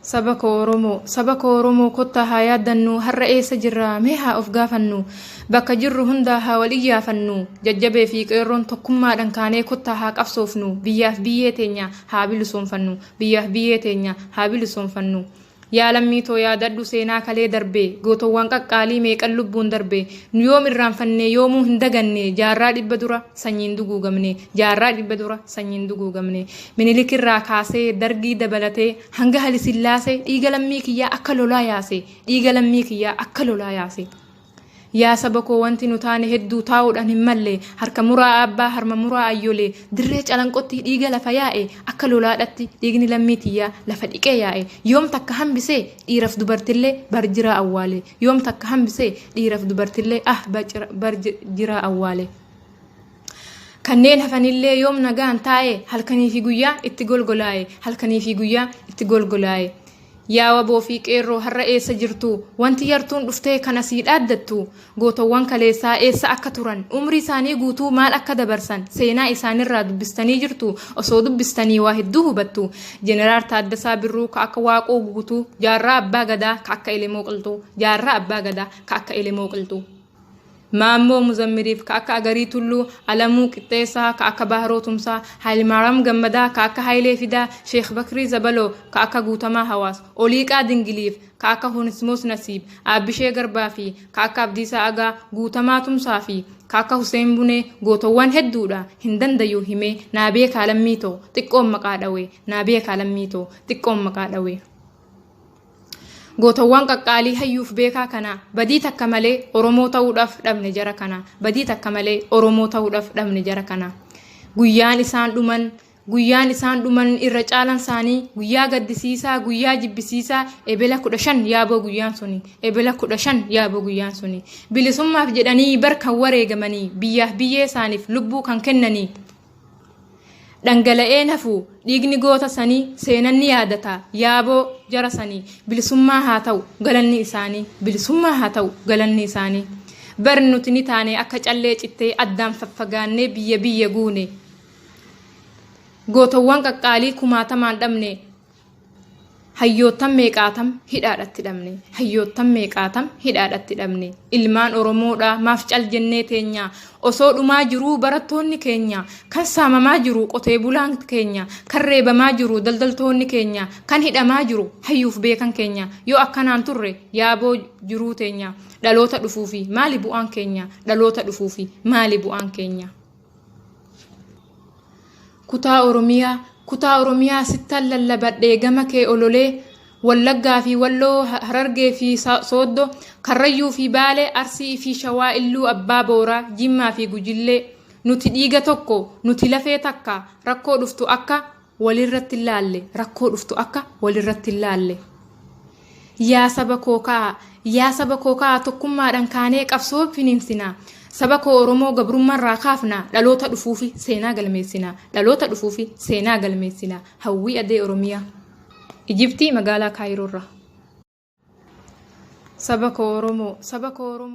Saba koo Oromoo, saba koo Oromoo kottaa haa yaaddannu, har'a eessa jirra mee haa of gaafannu, bakka jirru hundaa haa wal iyyaafannu, jajjabee fi qeerroon tokkummaadhaan kaanee kottaa haa qabsoofnu, biyyaaf biyyee teenya haa bilisoomfannu, biyyaaf biyyee teenya haa bilisoomfannu. Yaa lammii too yaadadhu seenaa kalee darbe, gootowwan qaqqaalii meeqan lubbuun darbe, nu yoom irraanfanne yoomuu hin daganne, jaarraa 100 dura sanyiin duguugamne, jaarraa 100 dura sanyiin duguugamne. Minilik irraa kaasee dargii dabalatee hanga Hailesillaasee dhiiga lammii kiyyaa akka lolaa yaase, dhiiga lammii kiyyaa akka lolaa yaase. Yaa saba koo wanti nu taane hedduu taa'uudhaan hin malle, harka muraa aabbaa harma muraa ayyolee, dirree calanqotti dhiiga lafa yaa'e, akka lolaadhatti dhiigni lammii tiyyaa lafa dhiqee yaa'e. Yoom takka hambisee dhiiraf dubartillee bar jiraa awwaale. Yoom takka hambisee dhiiraf dubartillee ah bar jiraa awwaale. Kanneen hafanillee yoom nagaan taa'e halkanii fi guyyaa itti golgolaa'e, halkanii fi guyyaa itti golgolaa'e. Yaa waboo fi qeerroo har'a eessa jirtu? Wanti yartuun dhuftee kan asii dhaaddattu? Gootowwan kaleessaa eessa akka turan? Umrii isaanii guutuu maal akka dabarsan? Seenaa isaanirraa dubbistanii jirtu? Osoo dubbistanii waa hedduu hubattu. Jeneraal Taaddasaa Birruu ka akka Waaqoo Guutuu, Jaarraa Abbaa Gadaa ka akka Elemoo Qilxuu, Jaarraa Abbaa Gadaa ka akka Elemoo Qilxuu. Maammoo Muzammiriif ka akka Agarii Tulluu, Alamuu Qixxeessaa ka akka Bahroo Tumsaa, Hayilmaaraam Gammadaa ka akka Hayilee Fidaa, Sheekh Bakrii Zabaloo ka akka Guutamaa Hawaas, Oliiqaa Dingiliif ka akka Honismoos Nasiib, Aabbishee Garbaa fi ka akka Abdiisaa Agaa, Guutamaa Tumsaa fi ka akka Huseen Bunee gootowwan hedduudha hin dandayuu himee naa beekaa lammii too xiqqoon maqaa dhawee naa beekaa lammii too xiqqoon maqaa dhawee. Gootowwan qaqqaalii hayyuuf beekaa kana badii takka malee Oromoo ta'uudhaaf dhabne jara kana badii takka malee Oromoo ta'uudhaaf dhabne jara kana. Guyyaan isaan dhuman guyyaan isaan dhuman irra caalan isaanii guyyaa gaddisiisaa guyyaa jibbisiisaa ebela 15 yaaboo guyyaan suni ebela 15 yaaboo guyyaan suni bilisummaaf jedhanii bar kan wareegamanii biyyaaf biyyee isaaniif lubbuu kan kennanii Dhangala'een hafu dhiigni goota sanii seenan ni yaadata yaaboo jara sanii bilisummaa haa ta'u galanni isaanii bilisummaa haa ta'u galanni isaanii. Bar nuti ni taane akka callee cittee addaan faffagaannee biyya biyya guune. Gootowwan qaqqaalii kumaatamaan dhabne. Hayyoottan meeqaatam hidhaadhatti dhabne Hayyoottan meeqaatam hidhaadhatti dhabne Ilmaan Oromoodha maaf cal jennee teenya Osoo dhumaa jiruu barattoonni keenya Kan saamamaa jiru qotee bulaan keenya Kan reebamaa jiru daldaltoonni keenya Kan hidhamaa jiru hayyuuf beekan keenya Yoo akkanaan turre yaaboo jiruu teenya Dhaloota dhufuufi maali bu'aan keenya Dhaloota dhufuufi maali bu'aan keenya. Kutaa Oromiyaa Kutaa Oromiyaa sittan lallabadhee gama kee ololee Wallaggaa fi Walloo Harargee fi Sooddo Karrayyuu fi Baale Arsii fi Shawaa Illuu Abbaa Booraa Jimmaa fi Gujillee Nuti dhiiga tokko nuti lafee takka rakkoo dhuftu akka walirratti hin laalle rakkoo dhuftu akka walirratti hin laalle. Yaa saba koo ka'aa, yaa saba koo ka'aa tokkummaadhaan kaanee qabsoo finiinsina. Saba koo Oromoo gabrummaarraa kaafna, dhaloota dhufuufi seenaa galmeessina, dhaloota dhufuufi seenaa galmeessina. Hawwii Adee Oromiyaa. Ijiptii magaalaa Kaayiroorraa. Saba koo Oromoo, saba koo Oromoo.